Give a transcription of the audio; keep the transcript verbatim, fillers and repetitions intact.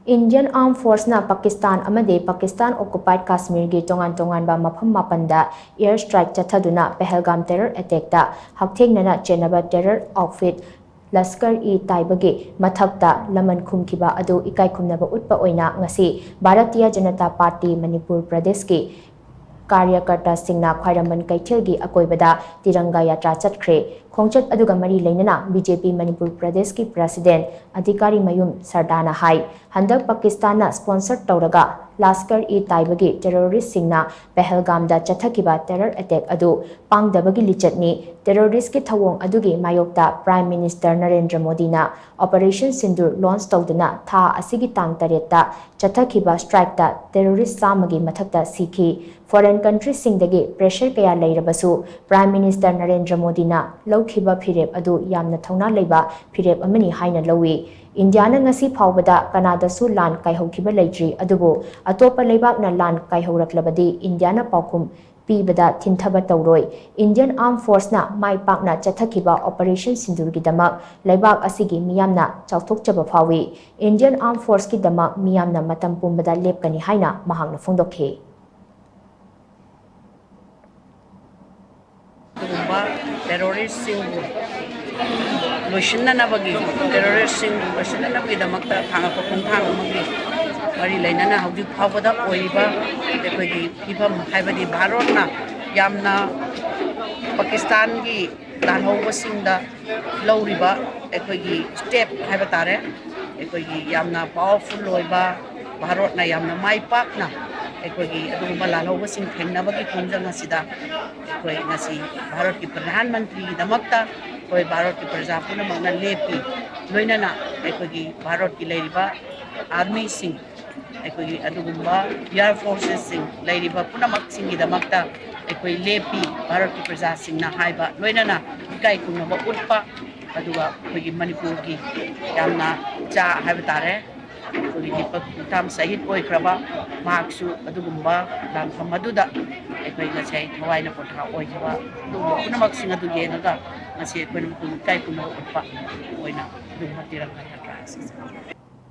Indian Armed Force ꯅ ꯄꯥꯀꯤꯁꯇꯥꯟ ꯑꯃꯗꯤ Pakistan occupied ꯀꯥꯁꯃꯤꯔꯒꯤ ꯇꯣꯉꯥꯟ ꯇꯣꯉꯥꯟꯕ ꯃꯐꯝ ꯃꯥꯄꯟꯗ air strike ꯆꯠꯊꯗꯨꯅ ꯄꯍꯜꯒꯥꯝ terror attack ꯇ ꯍꯛꯊꯦꯡꯅꯅ ꯆꯦꯟꯅꯕ terror outfit ꯂꯁꯀꯔ ꯏ ꯇꯥꯏꯕꯒꯤ ꯃꯊꯛꯇ ꯂꯃꯟ ꯈꯨꯝꯈꯤꯕ ꯑꯗꯨ ꯏꯀꯥꯏ ꯈꯨꯝꯅꯕ ꯎꯠꯄ ꯑꯣꯏꯅ ꯉꯁꯤ ꯚꯥꯔꯇꯤꯌ ꯖꯅꯇꯥ ꯄꯥꯔꯇꯤ ꯃꯅꯤꯄꯨꯔ ꯄ꯭ꯔꯗꯦꯁꯀꯤ ꯀꯥꯔꯌꯀꯔꯇꯥꯁꯤꯡꯅ ꯈ꯭ꯋꯥꯏꯔꯝꯕꯟ ꯀꯩꯊꯦꯜꯒꯤ ꯑꯀꯣꯏꯕꯗ ꯇꯤꯔꯪꯒꯥ ꯌꯥꯇ꯭ꯔꯥ ꯆꯠꯈ꯭ꯔꯦ꯫ ꯈꯣꯡꯆꯠ ꯑꯗꯨꯒ ꯃꯔꯤ ꯂꯩꯅꯅ ꯕꯤ ꯖꯦ ꯄꯤ ꯃꯅꯤꯄꯨꯔ ꯄ꯭ꯔꯗꯦꯁꯀꯤ president ꯑꯙꯤꯀꯥꯔꯤ ꯃꯌꯨꯝ ꯁꯔꯗꯥꯅ ꯍꯥꯏ, ꯍꯟꯗꯛ ꯄꯥꯀꯤꯁꯇꯥꯟꯅ sponsor ꯇꯧꯔꯒ ꯂꯥꯁꯀꯔ ꯏ ꯇꯥꯏꯕꯒꯤ terrorist ꯁꯤꯡꯅ ꯄꯍꯜꯒꯥꯝꯗ ꯆꯠꯊꯈꯤꯕ terror attack ꯑꯗꯨ ꯄꯥꯡꯗꯕꯒꯤ ꯂꯤꯆꯠꯅꯤ꯫ Terrorist ꯀꯤ ꯊꯧꯑꯣꯡ ꯑꯗꯨꯒꯤ ꯃꯥꯌꯣꯛꯇ Prime Minister ꯅꯔꯦꯟꯗ꯭ꯔ ꯃꯣꯗꯤꯅ Operation ꯁꯤꯟꯗꯨꯔ launch ꯇꯧꯗꯨꯅ ꯊꯥ ꯑꯁꯤꯒꯤ ꯇꯥꯡ ꯇꯔꯦꯠꯇ ꯆꯠꯊꯈꯤꯕ strike ꯇ terrorist ꯆꯥꯝꯃꯒꯤ ꯃꯊꯛꯇ ꯁꯤꯈꯤ꯫ Foreign country ꯁꯤꯡꯗꯒꯤ pressure ꯀꯌꯥ ꯂꯩꯔꯕꯁꯨ Prime Minister ꯅꯔꯦꯟꯗ꯭ꯔ ꯃꯣꯗꯤꯅ ꯂꯧꯈꯤꯕ ꯐꯤꯔꯦꯞ ꯑꯗꯨ ꯌꯥꯝꯅ ꯊꯧꯅꯥ ꯂꯩꯕ ꯐꯤꯔꯦꯞ ꯑꯃꯅꯤ ꯍꯥꯏꯅ ꯂꯧꯏ꯫ ꯏꯟꯗꯤꯌꯥꯅ ꯉꯁꯤ ꯐꯥꯎꯕꯗ ꯀꯅꯥꯗꯁꯨ ꯂꯥꯟ ꯀꯥꯏꯍꯧꯈꯤꯕ ꯂꯩꯇ꯭ꯔꯤ, ꯑꯗꯨꯕꯨ ꯑꯇꯣꯞꯄ ꯂꯩꯕꯥꯛꯅ ꯂꯥꯟ ꯀꯥꯏꯍꯧꯔꯛꯂꯕꯗꯤ ꯏꯟꯗꯤꯌꯥꯅ ꯄꯥꯎꯈꯨꯝ ꯄꯤꯕꯗ ꯊꯤꯟꯊꯕ ꯇꯧꯔꯣꯏ꯫ Indian Armed Force ꯅ ꯃꯥꯏ ꯄꯥꯛꯅ ꯆꯠꯊꯈꯤꯕ Operation ꯁꯤꯟꯗꯨꯔꯒꯤꯗꯃꯛ ꯂꯩꯕꯥꯛ ꯑꯁꯤꯒꯤ ꯃꯤꯌꯥꯝꯅ ꯆꯥꯎꯊꯣꯛꯆꯕ ꯐꯥꯎꯏ꯫ Indian Armed Force ꯀꯤꯗꯃꯛ ꯃꯤꯌꯥꯝꯅ ꯃꯇꯝ ꯄꯨꯝꯕꯗ ꯂꯦꯞꯀꯅꯤ ꯍꯥꯏꯅ ꯃꯍꯥꯛꯅ ꯐꯣꯡꯗꯣꯛꯈꯤ꯫ ꯑꯗꯨꯒꯨꯝꯕ terrorist ꯁꯤꯡꯕꯨ ꯂꯣꯏꯁꯤꯟꯅꯅꯕꯒꯤ, terrorist ꯁꯤꯡꯕꯨ ꯂꯣꯏꯁꯤꯟꯅꯅꯕꯒꯤꯗꯃꯛꯇ ꯊꯥꯡꯒꯠꯄ ꯈꯣꯡꯊꯥꯡ ꯑꯃꯒꯤ ꯃꯔꯤ ꯂꯩꯅꯅ ꯍꯧꯖꯤꯛ ꯐꯥꯎꯕꯗ ꯑꯣꯏꯔꯤꯕ ꯑꯩꯈꯣꯏꯒꯤ ꯐꯤꯕꯝ, ꯍꯥꯏꯕꯗꯤ ꯚꯥꯔꯠꯅ ꯌꯥꯝꯅ ꯄꯥꯀꯤꯁꯇꯥꯟꯒꯤ ꯂꯥꯜꯍꯧꯕꯁꯤꯡꯗ ꯂꯧꯔꯤꯕ ꯑꯩꯈꯣꯏꯒꯤ step ꯍꯥꯏꯕ ꯇꯥꯔꯦ, ꯑꯩꯈꯣꯏꯒꯤ ꯌꯥꯝꯅ powerful ꯑꯣꯏꯕ, ꯚꯥꯔꯠꯅ ꯌꯥꯝꯅ ꯃꯥꯏ ꯄꯥꯛꯅ ꯑꯩꯈꯣꯏꯒꯤ ꯑꯗꯨꯒꯨꯝꯕ ꯂꯥꯜꯍꯧꯕꯁꯤꯡ ꯊꯦꯡꯅꯕꯒꯤ ꯈꯣꯡꯖꯪ ꯑꯁꯤꯗ ꯑꯩꯈꯣꯏ ꯉꯁꯤ ꯚꯥꯔꯠꯀꯤ ꯄ꯭ꯔꯙꯥꯟ ꯃꯟꯇ꯭ꯔꯤꯒꯤꯗꯃꯛꯇ ꯑꯩꯈꯣꯏ ꯚꯥꯔꯠꯀꯤ ꯄ꯭ꯔꯖꯥ ꯄꯨꯝꯅꯃꯛꯅ ꯂꯦꯞꯄꯤ꯫ ꯂꯣꯏꯅꯅ ꯑꯩꯈꯣꯏꯒꯤ ꯚꯥꯔꯠꯀꯤ ꯂꯩꯔꯤꯕ army ꯁꯤꯡ, ꯑꯩꯈꯣꯏꯒꯤ ꯑꯗꯨꯒꯨꯝꯕ air forces ꯁꯤꯡ ꯂꯩꯔꯤꯕ ꯄꯨꯝꯅꯃꯛꯁꯤꯡꯒꯤꯗꯃꯛꯇ ꯑꯩꯈꯣꯏ ꯂꯦꯞꯄꯤ꯫ ꯚꯥꯔꯠꯀꯤ ꯄ꯭ꯔꯖꯥꯁꯤꯡꯅ ꯍꯥꯏꯕ ꯂꯣꯏꯅꯅ ꯏꯀꯥꯏ ꯈꯨꯝꯅꯕ ꯎꯠꯄ, ꯑꯗꯨꯒ ꯑꯩꯈꯣꯏꯒꯤ ꯃꯅꯤꯄꯨꯔꯒꯤ ꯌꯥꯝꯅ ꯏꯆꯥ ꯍꯥꯏꯕ ꯇꯥꯔꯦ, ꯑꯩꯈꯣꯏꯒꯤ ꯗꯤꯄꯛ ꯃꯨꯊꯥꯝ ꯁꯍꯤꯗ ꯑꯣꯏꯈ꯭ꯔꯕ ꯃꯍꯥꯛꯁꯨ ꯑꯗꯨꯒꯨꯝꯕ ꯂꯥꯟꯐꯝ ꯑꯗꯨꯗ ꯑꯩꯈꯣꯏ ꯉꯁꯥꯏ ꯊꯋꯥꯏꯅ ꯄꯣꯟꯊꯥ ꯑꯣꯏꯈꯤꯕ ꯑꯗꯨꯒꯨꯝꯕ ꯄꯨꯝꯅꯃꯛꯁꯤꯡ ꯑꯗꯨ ꯌꯦꯡꯉꯒ ꯉꯁꯤ ꯑꯩꯈꯣꯏꯅ ꯃꯈꯣꯏꯕꯨ ꯏꯀꯥꯏ ꯈꯨꯝꯅꯕ ꯎꯠꯄ ꯑꯣꯏꯅ ꯑꯗꯨꯒꯨꯝꯕ ꯇꯤꯔꯪꯒꯥ ꯌꯥꯇ꯭ꯔꯥ ꯑꯁꯤ ꯆꯠꯆꯩ꯫